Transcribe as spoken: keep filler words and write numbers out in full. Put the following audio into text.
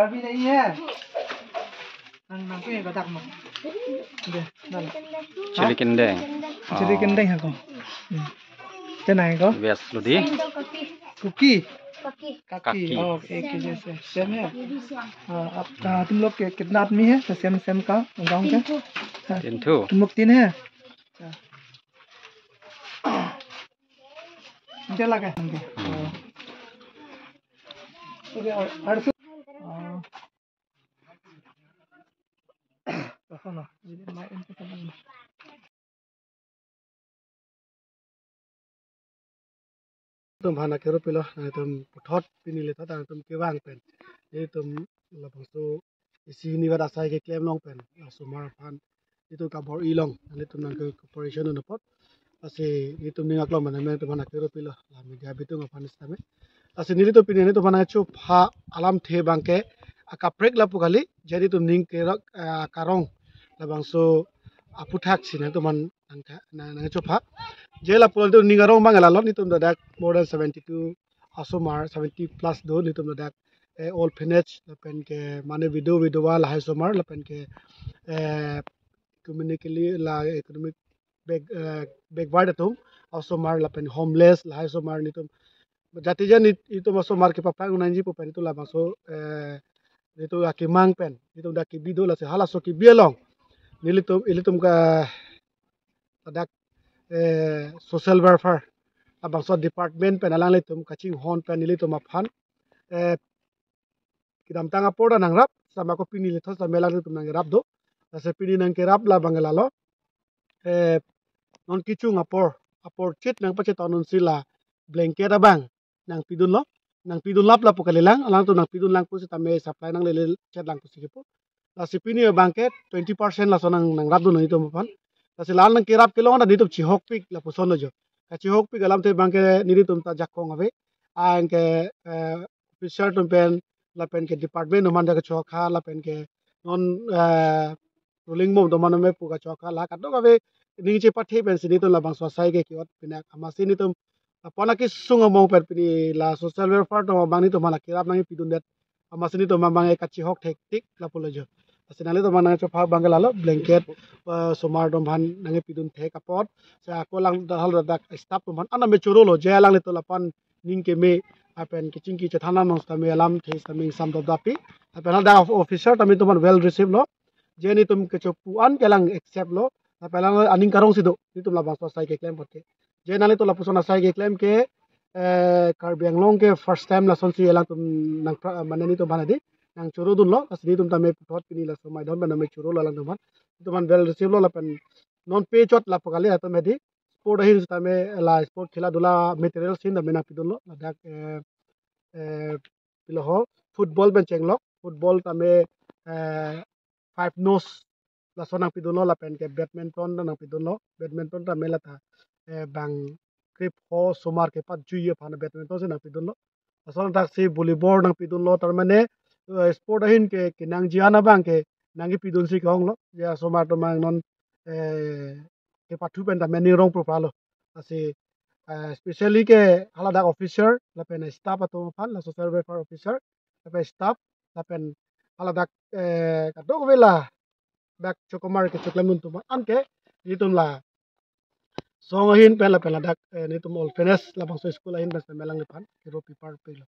अभी नहीं है। Nang, nang, kuya kadak mo. Dei, dala. Chili kindeng. Ah. Chili kindeng ako. Hmm. Te nang ako? Veg lo dei. Kuki. Kaki. Kaki। Okay, okay, जैसे सेम है। हाँ, आप, हाँ, तुम लोग के कितना आदमी है? तो सेम, सेम का गाँव का? तीन ठो। हाँ। तीन ठो। तुम लोग तीन है? अच्छा। Anke lake, anke. Hmm. Oh. Okay, ar-, arsu. Oh. Apa na? Jadi main ke sana. Tum aphan akero pilo, nangtum puthot pini lethot nangtum kevang pen. Nelitum labangso isi hini vat asai keklem long pen, la osomar aphan nelitum kabor-i long, nelitum nangke cooperation un apot. Lasi nelitum ning aklong mana men tum aphan akero pilo, la media bitung aphan sitame. Lasi nelitum pini nelitum aphan nangchopha alamthe abangke akaprek lapu kali, jadi nelitum ning kerok, eh, karong labangso aputhaksi nangtum aphan nangka-, nang, nangchopha. Je lapu nelitum ning arong abang lalo, nelitum ladak more than seventy-two osomar, seventy plus do, nelitum ladak, eh, orphanage, lapen ke mane widow, widowa lahai osomar, lapen ke, eh, economically la economic back, eh, backward atum osomar, lapen homeless lahai osomar nelitum. Jatija nelitum osomar kepaphrang un nangji pu pen nelitum labangso, eh, nelitum akemang pen nelitum dak kebi do, lasi halaso kebi along nelitum, ilitum ka ladak, eh, social welfare labangso department pen alanglitum kachinghon pen nelitum aphan, eh, kedamtang apor ta nangrap, sitame ako pini lethot sitame alanglitum nangrap do. Lasi pini nangkerap labang lalo. Eh, non kechung apor, apor chit nangpacheton unsi la blanket abang nangpidunlo, nangpidun lap lapu kalilang, alangtum nangpidun lang pu sitame supply nanglele chet lang pusi kepu. Lasi pini abangke twenty percent laso nang, nangrap dun nelitum aphan. Lasi la nangkerap kelong ta nelitum chihokpik lapuson lo jo. Kachihokpik alamthe abangke nelitum ta jakong ave. Anke, eh, officer atum pen, lapen ke department atum aphan ta kachokha, lapen ke non, eh, ruling mom atum aphan me pu kachokha, la kadokave ning chepathe pensi nelitum labangso asai ke ke-ot pinak amatsi nelitum apon akesung among pen pini la social welfare atum abang nelitum aphan la kerap nangpidundet. Amatsi nelitum abang kachihok thektik lapu lo jo. Lasi nanglitum aphan nangchopha abangke lalo blanket, eh, osomar atum aphan nangpidun thek apot. Lasi ako alang dak hal dak staff atum aphan ana me choro lo je alanglitum lapu-an ning keme lapen kechingki chethan nang sitame alamthe sitame ingsam dopdap pi. Lapen hadak of-, officer tame nelitum aphan well receive lo. Je nelitum kechopu an ke alang accept lo. Lapen alang aning karong si do nelitum labangso asai keklem apot ke. Je nanglitum lapuson asai keklem ke, eh, Karbi Anglong ke first time lasonsi alangtum nang pra-, mane nelitum aphan dei nangchoro dunlo, lasi nelitum tame puthot pini laso maidon pen tame choro lo alangtum aphan. Nelitum aphan well receive lo lapen non pechot lapu kali atum dei sport ahin sitame la sport khela dula material sin tame nangpidunlo, ladak, eh, eh, pilo ho, football pen chenglok, football tame, eh, five nos laso nangpidunlo, lapen ke badminton ta nangpidunlo, badminton tame lata, eh, bang krip ho osomar kepajui aphan badminton si nangpidunlo. Lason thaksi volleyball nangpidunlo, tar mane, eh, sport ahin ke kenangji an abangke nangkepidunsi ke-onglo. Je osomar atum abang non, eh, kepathu pen tame ning rong pro pralo. Lasi, eh, specially ke haladak officer, lapen staff atum aphan, la social welfare officer, lapen staff, lapen haladak, eh, kadokave ladak chokomar kechoklem atum aphan, anke nelitum la song ahin pen lapen ladak, eh, nelitum orphanage labangso school ahin pen sitame alangliphan kero pipar pilo.